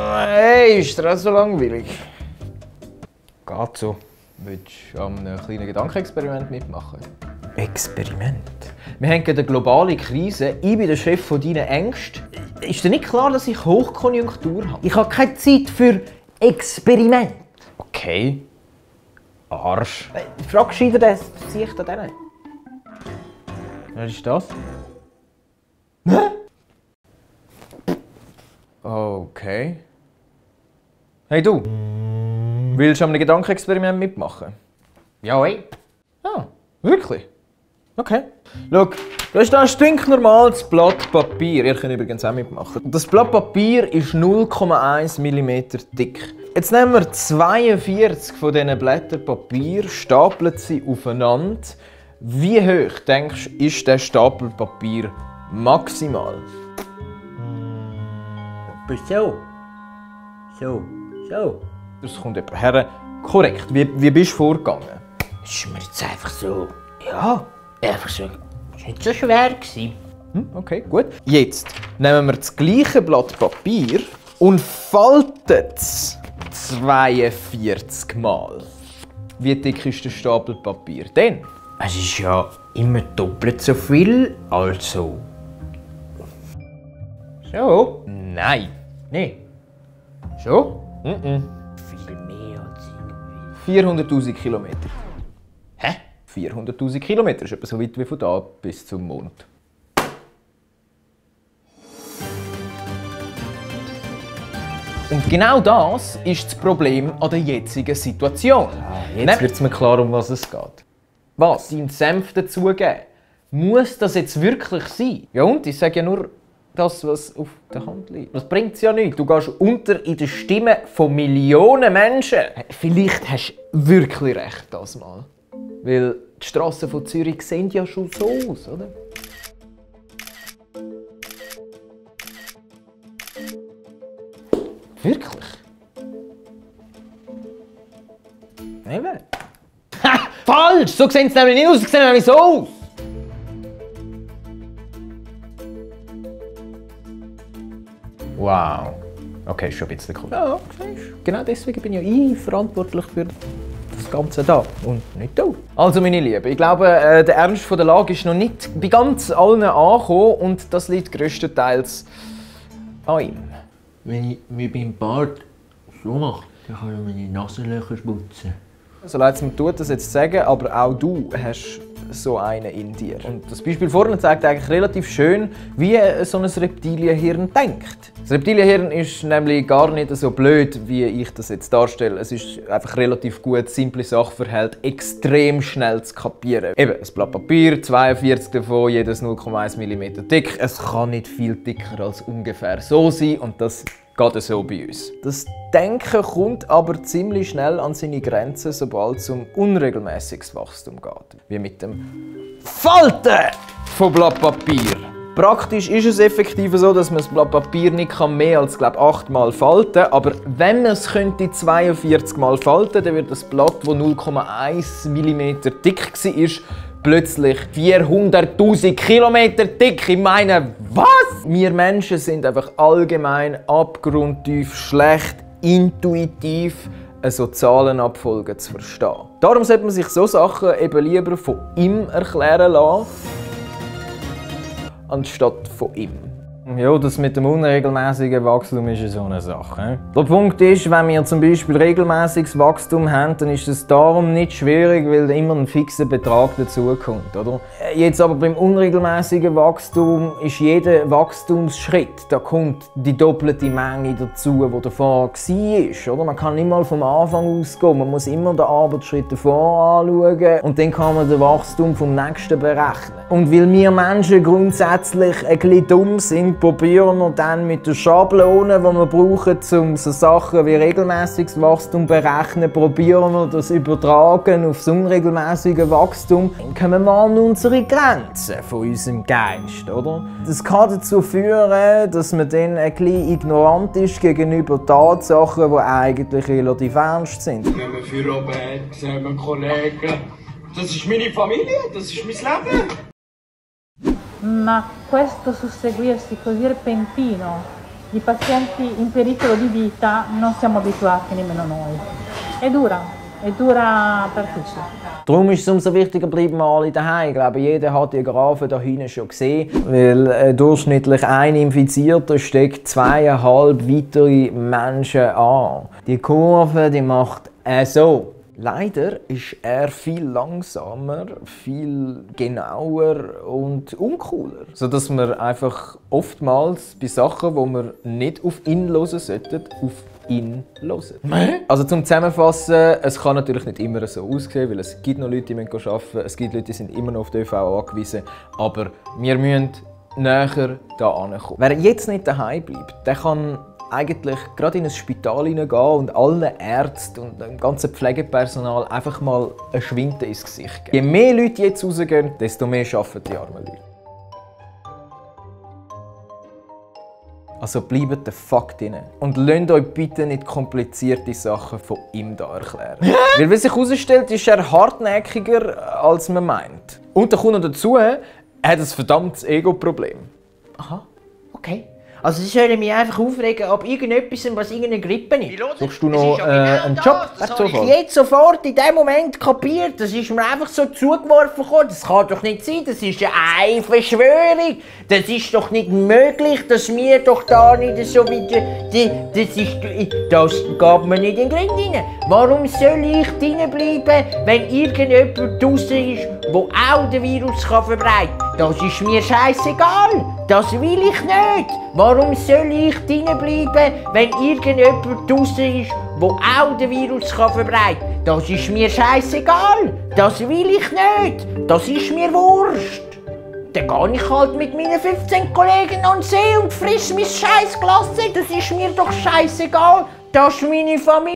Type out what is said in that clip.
Hey, ist dir auch so langweilig? Geht so. Willst du an einem kleinen Gedankenexperiment mitmachen? Experiment? Wir haben eine globale Krise. Ich bin der Chef von deinen Ängsten. Ist dir nicht klar, dass ich Hochkonjunktur habe? Ich habe keine Zeit für Experiment. Okay. Arsch. Fragst du das Gesicht an denen? Was ist das? Hä? Okay. Hey du! Willst du an einem Gedankenexperiment mitmachen? Ja, ey. Ah, wirklich? Okay. Schau, das ist ein stinknormales Blatt Papier. Ihr könnt übrigens auch mitmachen. Das Blatt Papier ist 0,1 mm dick. Jetzt nehmen wir 42 von diesen Blättern Papier, stapeln sie aufeinander. Wie hoch, denkst du, ist der Stapel Papier maximal? So. Das kommt jemand her. Korrekt. Wie bist du vorgegangen? Ist mir jetzt einfach so. Ja, einfach so. Ist nicht so schwer gewesen. Okay, gut. Jetzt nehmen wir das gleiche Blatt Papier und falten es 42 Mal. Wie dick ist der Stapel Papier denn? Es ist ja immer doppelt so viel, also. So? Nein. Nee. So? Viel mehr als irgendwie. 400'000 Kilometer. Hä? 400'000 Kilometer ist etwa so weit wie von da bis zum Mond. Und genau das ist das Problem an der jetzigen Situation. Jetzt wird es mir klar, um was es geht. Was? Deinen Senf dazugeben. Muss das jetzt wirklich sein? Ja und? Ich sage ja nur das, was auf der Hand liegt. Das bringt es ja nicht. Du gehst unter in den Stimmen von Millionen Menschen. Vielleicht hast du wirklich recht das mal. Weil die Strassen von Zürich sehen ja schon so aus, oder? Wirklich? Eben. Ha! Falsch! So sehen sie nämlich nicht aus, sie sehen nämlich so aus! Wow. Okay, ist schon ein bisschen cool. Ja, siehst du. Genau deswegen bin ja ich verantwortlich für das Ganze da und nicht du. Also meine Lieben, ich glaube, der Ernst der Lage ist noch nicht bei ganz allen angekommen und das liegt grösstenteils an ihm. Wenn ich mich beim Bart so mache, dann kann ich meine Nasenlöcher putzen. So leid es mir tut, das jetzt zu sagen, aber auch du hast so einen in dir. Und das Beispiel vorne zeigt eigentlich relativ schön, wie so ein Reptilienhirn denkt. Das Reptilienhirn ist nämlich gar nicht so blöd, wie ich das jetzt darstelle. Es ist einfach relativ gut, simple Sachverhalte extrem schnell zu kapieren. Eben, ein Blatt Papier, 42 davon, jedes 0,1 mm dick. Es kann nicht viel dicker als ungefähr so sein und das geht so bei uns. Das Denken kommt aber ziemlich schnell an seine Grenzen, sobald es um unregelmäßiges Wachstum geht. Wie mit dem Falten von Blatt Papier. Praktisch ist es effektiv so, dass man das Blatt Papier nicht mehr als 8 Mal falten kann. Aber wenn man es 42 Mal falten könnte, dann wird das Blatt, das 0,1 mm dick war, plötzlich 400'000 Kilometer dick. Ich meine, was? Wir Menschen sind einfach allgemein abgrundtief schlecht, intuitiv so Zahlenabfolgen zu verstehen. Darum sollte man sich so Sachen eben lieber von ihm erklären lassen, anstatt von ihm. Ja, das mit dem unregelmäßigen Wachstum ist so eine Sache. Der Punkt ist, wenn wir zum Beispiel regelmäßiges Wachstum haben, dann ist es darum nicht schwierig, weil immer ein fixer Betrag dazukommt, oder? Jetzt aber beim unregelmäßigen Wachstum ist jeder Wachstumsschritt, da kommt die doppelte Menge dazu, die davor war, oder? Man kann nicht mal vom Anfang ausgehen, man muss immer den Arbeitsschritt davor anschauen und dann kann man das Wachstum vom nächsten berechnen. Und weil wir Menschen grundsätzlich ein bisschen dumm sind, probieren wir dann mit den Schablonen, die wir brauchen, um so Sachen wie regelmäßiges Wachstum zu berechnen, probieren wir das übertragen auf das unregelmäßige Wachstum. Dann kommen wir an unsere Grenzen von unserem Geist, oder? Das kann dazu führen, dass man dann ein bisschen ignorant ist gegenüber Tatsachen, die eigentlich relativ ernst sind. Nehmen wir für Robert, zusammen Kollegen. Das ist meine Familie, das ist mein Leben. Ma questo susseguirsi così repentino di pazienti in pericolo di vita non siamo abituati nemmeno noi. È dura per tutti. Darum ist es umso wichtiger, bleiben wir alle daheim. Ich glaube, jeder hat die Graphen da hinten schon gesehen. Weil durchschnittlich ein Infizierter steckt 2,5 weitere Menschen an. Die Kurve, die macht so. Leider ist er viel langsamer, viel genauer und uncooler. Sodass wir einfach oftmals bei Sachen, wo wir nicht auf ihn hören sollten, auf ihn hören. Also zum Zusammenfassen, es kann natürlich nicht immer so aussehen, weil es gibt noch Leute, die arbeiten müssen, es gibt Leute, die sind immer noch auf die ÖV angewiesen, aber wir müssen näher da ankommen. Wer jetzt nicht daheim bleibt, der kann eigentlich gerade in ein Spital hineingehen und allen Ärzten und dem ganzen Pflegepersonal einfach mal einen Schwinte ins Gesicht geben. Je mehr Leute jetzt rausgehen, desto mehr arbeiten die armen Leute. Also bleibt den Fakt drin. Und lasst euch bitte nicht komplizierte Sachen von ihm da erklären. Weil wie sich herausstellt, ist er hartnäckiger, als man meint. Und da kommt noch dazu, er hat ein verdammtes Ego-Problem. Aha, okay. Also sie sollen mich einfach aufregen ab irgendetwas, was irgendeine Grippe ist. Suchst du noch einen Job? Das habe ich jetzt sofort in dem Moment kapiert. Das ist mir einfach so zugeworfen worden. Das kann doch nicht sein. Das ist eine Verschwörung. Das ist doch nicht möglich, dass wir doch da nicht so wie das geht mir nicht in den Grind rein. Warum soll ich drinnen bleiben, wenn irgendjemand draussen ist, der auch den Virus verbreiten kann? Das ist mir scheißegal. Das will ich nicht. Warum soll ich drinnen bleiben, wenn irgendjemand draussen ist, der auch den Virus verbreiten kann? Das ist mir scheißegal. Das will ich nicht. Das ist mir wurscht. Dann gehe ich halt mit meinen 15 Kollegen an den See und friss mein Scheissglas. Das ist mir doch scheißegal. Das ist meine Familie.